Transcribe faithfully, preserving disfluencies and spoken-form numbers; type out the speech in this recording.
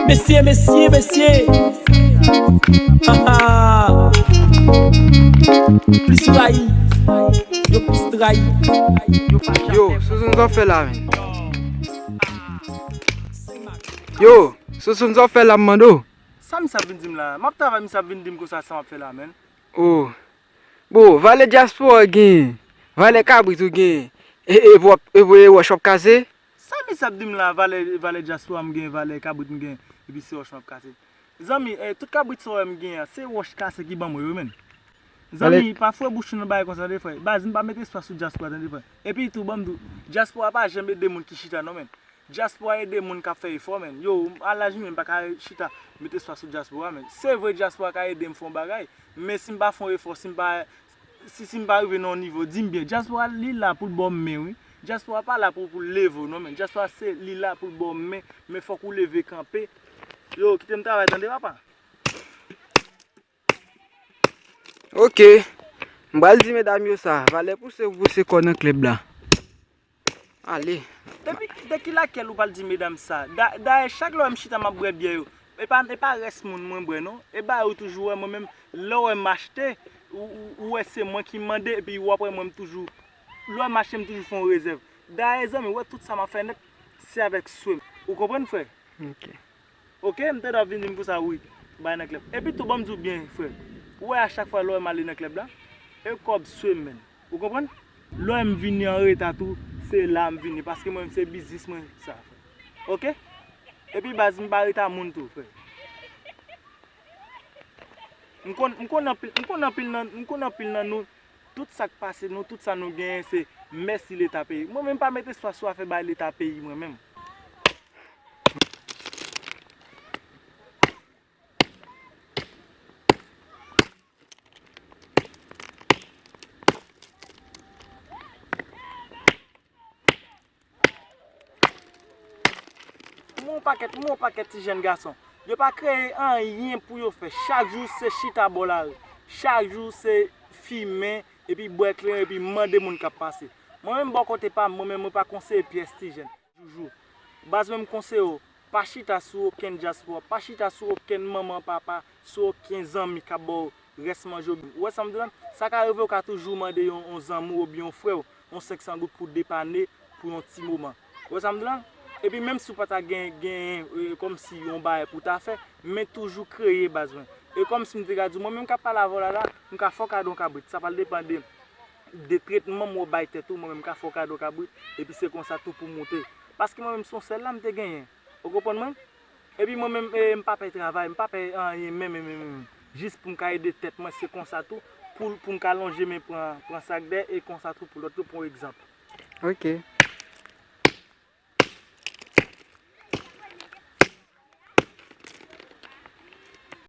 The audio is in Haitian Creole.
Mesye, mesye, mesye. Ha, ha. Plis rayi. Yo plis rayi. Yo, Sousoun, sa w fè la, men? Yo, Sousoun, sa w fè la, m mande w? Sa misye ap vin di m la? M ap travay, misye ap vin di m konsa sa m ap fè la, men. Oh. Bon, valè dyaspora w genyen, valè kabrit ou genyen, e, e, w ap, e, e, wòch w ap kase? Sa misye ap di m la, valè, valè dyaspora m genyen, valè kabrit m genyen, epi se wòch m ap kase. Zanmi, eh, tout kabrit sa w wè m genyen an, se wòch kase ki ban mwen yo, men. Valè Zanmi, pa fwe bouch ou nan bagay konsa, tande, frè. Baz, m pa met espwa sou dyaspora, tande, frè. Epi tou, ban m di w, dyaspora pa janm ede moun ki chita, non, men. Dyaspora ede moun k ap fè efò, men. Yo, a laj mwen, m pa ka chita met espwa sou dyaspora, men. Se vre, dyaspora ka ede m fè yon bagay, men si m pa fè yon efò, si m pa, si, si m pa rive nan yon nivo, di m byen, dyaspora, li la pou l ba w men, wi. Dyaspora pa la pou, pou l leve w, non, men. Dyaspora, se, li la pou l ba w men, men fòk ou leve kanpe. Yo, kite m travay, tande, papa. Ok. M pral di medam yo sa. Valè pouse pou pouse kò nan klèb la. Ale. Depi, de ki lakèl ou pral di medam sa? Da-, dayè, chak lè w wè m chita, m ap bwè byè yo. E pa, e pa rès moun mwen bwè, non. E ba yo toujou wè, mwen menm, lè w wè m achte, ou, ou, ou wè se mwen ki mande, epi w ap wè mwen m toujou, lè w wè m achte, m toujou fè yon rezèv. Dayè, zanmi, w wè tout sa m ap fè nèt, se avèk swe m. Ou konprann, frè? Ok. Ok, m tande w ap vin di m konsa, wi, bay nan klèb. Epi tou, ban m di w byen, frè. Ou wè, a chak fwa lè w wè m ale nan klèb la, e kòb swe m, men. Ou konprann? Lè w wè m vini an reta tou, se la m vini, paske mwen, se biznis mwen sa, frè. Ok? Epi baz, m pa reta moun tou, frè. M konn, m konn anpil, m konn anpil nan, m konn anpil nan nou, tout sa k pase nou, tout sa nou genyen, se mèsi Leta peyi. Mwen menm, m pa met espwa sou afè bay Leta peyi, mwen menm. M wè yon pakèt, m wè yon pakèt ti jèn gason. Yo pa kreye anyen pou yo fè. Chak jou, se chita bò lari. Chak jou, se fimen, epi bwè kleren, epi mande moun k ap pase. Mwen menm, bò kote pa m, mwen menm, mwen pa konseye pyès ti jèn. Toujou. Baz, mwen, m konseye w, pa chita sou okenn dyaspora, pa chita sou okenn manman, papa, sou okenn zanmi k ap ba w rès manje w. Ou wè sa m di w la? Sa ka rive w ka toujou mande yon, yon zanmi w oubyen yon frè w yon senk san goud pou depane pou yon ti moman. Ou wè sa m di w la? Epi menm si w pa ta gen, gen, e, kòmsi yon bagay pou w ta fè, men toujou kreye, baz mwen. E kòmsi m te ka di w, mwen menm k ap pale avè w la la, m ka fè w kado yon kabrit. Sa pral depann de de tretman m wè w bay tèt ou, mwen menm m ka fè w kado kabrit, epi se konsa tou pou moute. Paske mwen menm se yon sèl la m te genyen. Ou konprann mwen? Epi mwen menm, e, m pa pè travay, m pa pè anyen menm, menm, menm, menm. Jis pou m ka ede tèt mwen, se konsa tou, pou, pou m ka lonje men pran, pran sa k dèyè, e konsa tou pou lòt yo, pran yon egzanp. Ok.